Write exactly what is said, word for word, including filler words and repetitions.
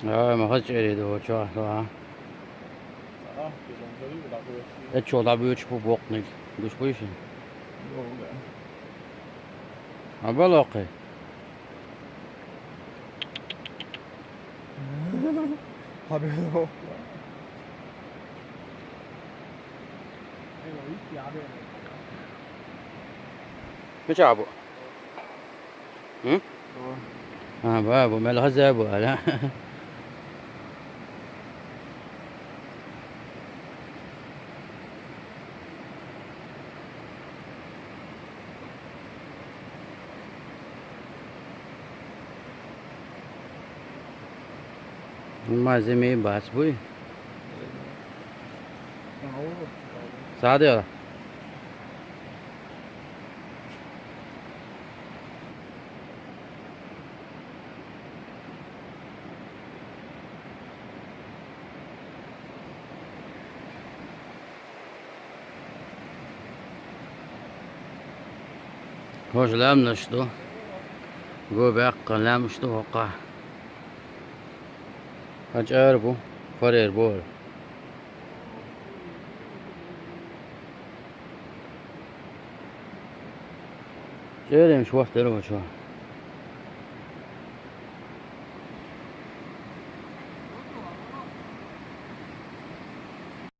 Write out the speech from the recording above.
Ай, ма хаза чӀерий ду чохь, хӀа? Э, чо дӀабоьдуш бу боккханиг. Гуш буй шуна? Хьан бала ваккхий? Хьан бала ваккхий? Мича бу? М? А, ба, бу, мел хаза бу, ала. Ма земе бац буй? Садера. ХӀорш лаьмнаш ду. Го баьккхина лаьмнаш ду хӀокхахь. Хьан чӀара бу, фарера бу хӀара. ЧӀерийн шорта дара вачо.